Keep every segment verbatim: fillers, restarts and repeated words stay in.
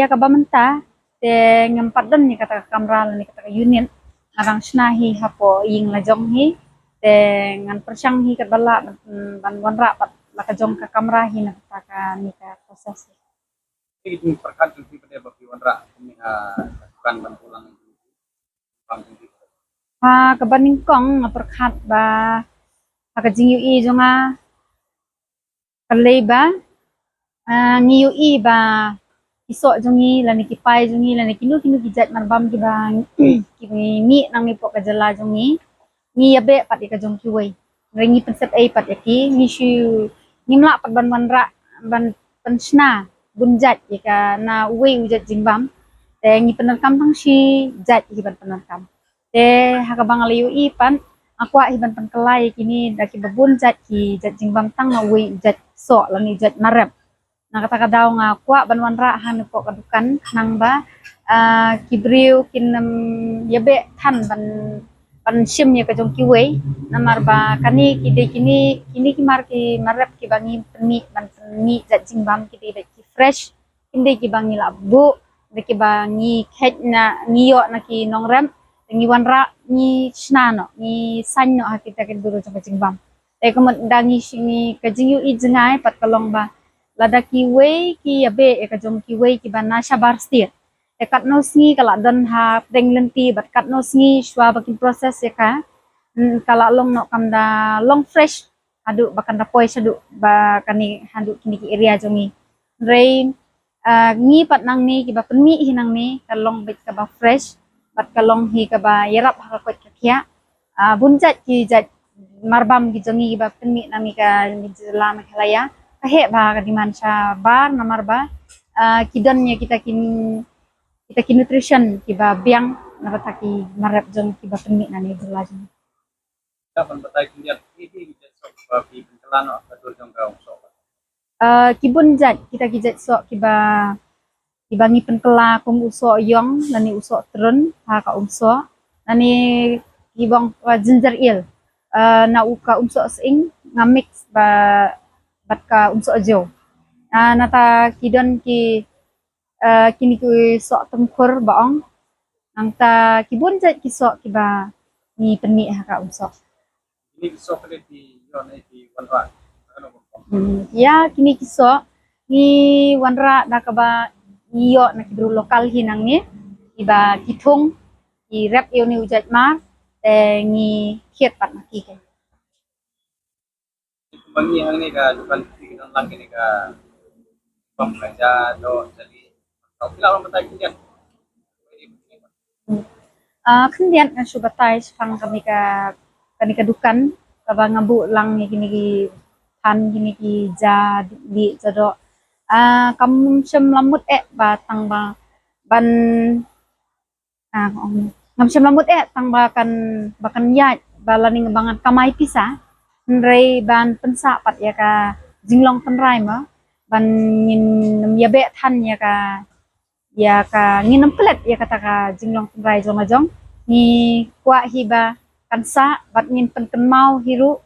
ïa kaba mynta te ngam pat don ïa kata ka kamra lane kata ka unit, nga dang shna hi hapoh ïing la jong hi. Te ngan pyrshang hi katba lah ban, ban wanrah pat la ka jong ka kamra hi na kata kane ka process hi. Ki jingpyrkhat jong phi pat ba phi wanrah kumne ha dukan ban buh lang. Ha kaba nyngkong nga pyrkhat ba ha ka jingïohi jong nga, ka lei ba, ah, ngi ïohi ba ki soh jong ngi lane ki pai jong ngi lane kino kino ki jait marbam kiba ki mih nangne hapoh ka jylla jong ngi, ngi ïabeh pat ïa ka jong kiwei. Hynrei ngi pynsep ei pat ïa ki, ngi shu, ngim lah pat ban wanrah ban pynshna bun jait ïa ka na uwei u jait jingbam. Te ngi pyndonkam tang shi jait ïa ki ban pyndonkam. Te ha kaba nga la ïohi pat, nga kwah hi ban pynkylla ïa kine da kiba bun jait ki jait jingbam tang na uwei u jait soh lane u jait marep. Na kata ka daw nga kwah ban wanrah hapoh ka dukan khnang ba, ah, ki briew kin ym ïabeh than ban, ban shim ïa ka jong kiwei. Namar ba kane ki dei kine, kine ki mar ki marep kiba ngi pynmih ban pynmih jait jingbam ki dei beit ki fresh. Kin dei kiba ngi la buh, dei kiba ngi kheit na, ngi ïoh na ki nongrep, ngi wanrah, ngi shna noh, ngi saiñ noh ha kita ki duru jong ka jingbam. Te ka mut da ngi shi ngi ka jingïohi jngai pat ka long ba lada kiwei ki ïabeh ïa ka jong kiwei kiba na shabar state. Te katno sngi ka la don ha pdeng lynti bad katno sngi shuwa ba kin process ïa ka, mm, ka la long noh kam da long fresh haduh ba kan da poi shaduh ba kane haduh kine ki area jong ngi. Hynrei, ah, ngi pat nangne kiba pynmih hi nangne ka long beit kaba fresh bad ka long hi kaba ïarap ha ka koit ka khiah. Ah, bun jait ki jait marbam ki jong ngi kiba pynmih nangne ka jylla Meghalaya ka heh ba ka demand shabar namar ba, ah, ki don ïa kita ki, kita ki nutrition kiba biang na bynta ki marep jong kiba pynmih nangne jylla jong ngi. Ka ban batai khyndiat, ki, ki, ki jait soh ba phi pynkylla noh ha ka dur jong ka umsoh? Ah, ki bun jait, kita ki jait soh kiba, kiba ngi pynkylla kum u soh ïong, lane u soh trun, ha ka umsoh, lane ki bong, ah, ginger ale. Ah, na u ka umsoh sying, nga mix ba, bad ka umsoh jew. Ah, nata ki don ki, Uh, kini ki soh tymkhur ba ong. Nangta ki bun jait ki soh kiba ngi pynmih ha ka umsoh. Kini ki soh kane ki ïoh ne ki wanrah? Hmm, ïa kini ki soh ngi wanrah da kaba ngi ïoh na ki briew local hi nangne, kiba ki thung, ki rep ïa une u jait mar, te ngi thied pat na ki. Kumba ngi hangne ka dukan ki nang lang kine ka pam ka ja do jali. Kau kila orang batai kemudian. Ah, khyndiat nga shu batai shaphang kane ka, kane ka dukan kaba nga buh lang ïa kine ki than, kine ki ja dih ja doh. Ah, kam shym la mut eh ba tang ba ban Ah, ong. Ngam shym la mut eh tang ba kan, ba kan ïaid ba la ning ba ngan kamai pisa. Hynrei ban pynsah pat ïa ka jinglong tynrai mo, ban ngin ym ïa beh than ïa ka, ïa ka, ngin ym klet ïa kata ka jinglong tynrai jong la jong. Ngi kwah hi ba kan sah bad ngin pynkynmaw hi ruh,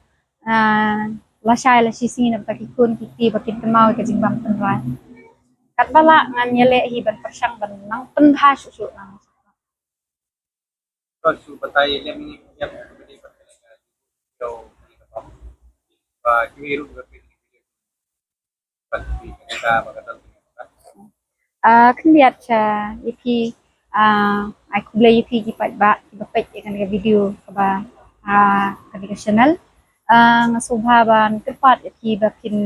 ah, lashai lashisngi na bynta ki khun ki kti ba kin kynmaw ïa ka jingbam tynrai. Katba lah ngan ïaleh hi ban pyrshang ban nang pynbha shuh shuh nang. Kau shu batai lem ni, lem ni, ba kiwi ruh ba phi. Ah, khyndiat sha ïa phi, ah, ai khublei ïa phi ki paidbah kiba peit ïa kane ka video kaba, ah, kane ka channel. Ah, nga sngewbha ban kyrpad ïa phi ba phin,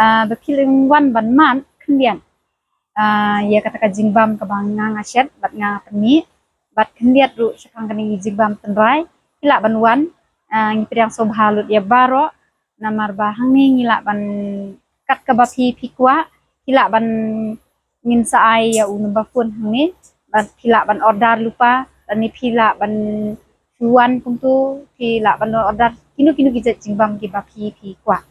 ah, ba phin wan ban mad khyndiat, ah, ïa kata ka jingbam kaba nga nga shet bad nga pynmih. Bad khyndiat ruh shaphang kane ka jingbam tynrai, phi lah ban wan, ah, ngi pdiang sngewbha lut ïa baroh. Namar ba hangne ngi lah ban kat kaba phi phi kwah, phi lah ban, ngin sa ai ïa u number phone hangne, ban phi lah ban order lypa, lane phi lah ban shu wan kumtu, phi lah ban order kino kino ki jait jingbam kiba phi phi kwah.